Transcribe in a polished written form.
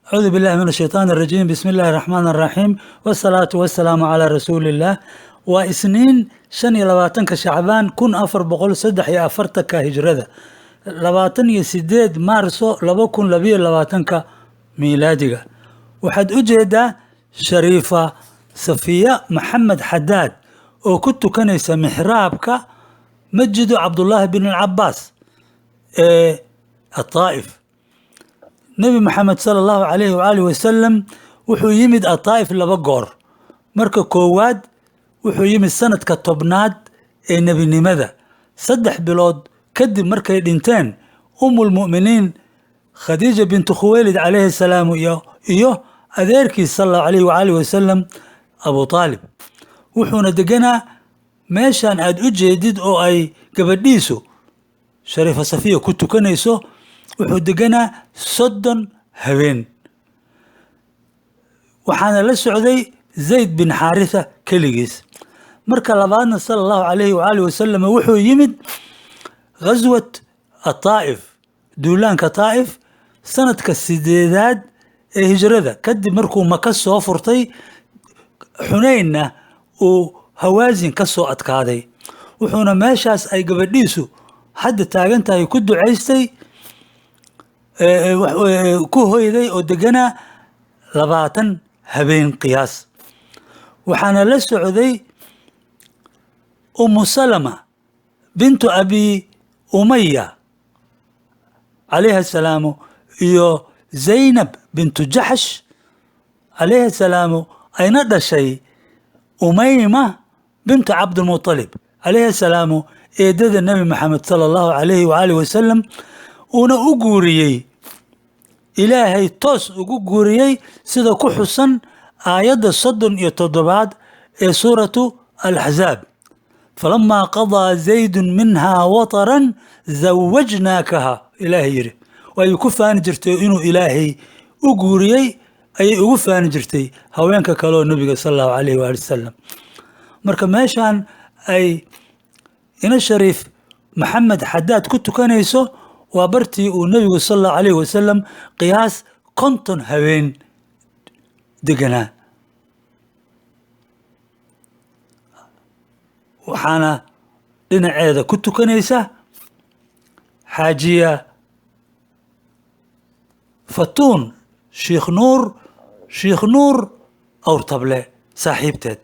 Acuudu billahi min ashaytaan arajiim. Bismi illaahi raxmaan araxiim, wasalaatu wasalaamu calaa rasuuliillah. Waa Isniin, 25-ka Shacbaan 1443-ka Hijrada, 28 Maarso 2022-ka miilaadiga. Waxaad u jeedaa Shariifa Safiya Maxamed Xadaad oo ku tukanaysa mixraabka Masjidu Cabdullaahi bin Alcabaas ee Ataa'if. Nebi Maxamed sala allahu calayhi waaalih wasalam wuxuu yimid Ataa'if laba goor. Marka koowaad wuxuu yimid sanadka 10aad ee nebinimada, 3 bilood kadib markay dhinteen Umulmu'miniin Khadiija bintu Khuwaylid calayhi salaam iyo adeerkiis sala allahu calayhi waaalih wasalam Abu Aalib. Wuxuuna deganaa meeshan aad u jeedid oo ay gabadhiisu Shariifa Safiya ku tukanayso. Wuxuu deganaa 30 habeen, waxaana la socday Zayd bin Xaaritha keligiis. Marka labaadna, sala allahu calayhi waaalih wasalam, wuxuu yimid ghaswat ataa'if, duulaanka Taa'if, sanadka 8aad ee Hijrada, kadib markuu Maka soo furtay, Xuneynna uu Hawaasin ka soo adkaaday. Wuxuuna meeshaas ay gabadhiisu hadda taagan tahay ku ducaystay, ku hoyday oo deganaa 20 habeen qiyaas. Waxaana la socday Umu Salama bintu Abi Umaya calayha asalaamu iyo Zaynab bintu Jaxsh calayha asalaamu, ayna dhashay Umayma bintu Cabdilmutalib calayhi asalaamu, eedada Nebi Maxamed sala allahu calayhi waaalih wasalam, uuna u guuriyey, Ilaahay toos ugu guuriyey, sida ku xusan aayadda 37aad ee suuratu Alaxzaab: "Falamaa qadaa Zaydun minhaa wataran zawajnaakaha." Ilaahay yidhi waayay ku faani jirtay inuu Ilaahay u guuriyey, ayay ugu faani jirtay haweenka kaleoo nebiga sala allahu calayhi waali wasalam. Marka meeshan ay ina Shariif Maxamed Xadaad ku tukanayso waa bartii uu nebigu sala allahu calayhi wasalam qiyaas 50 habeen deganaa. Waxaana dhinaceeda ku tukanaysa Xaajiya Fatuun Sheikh Nuur, Sheikh Nuur Awrtable, saaxiibteed.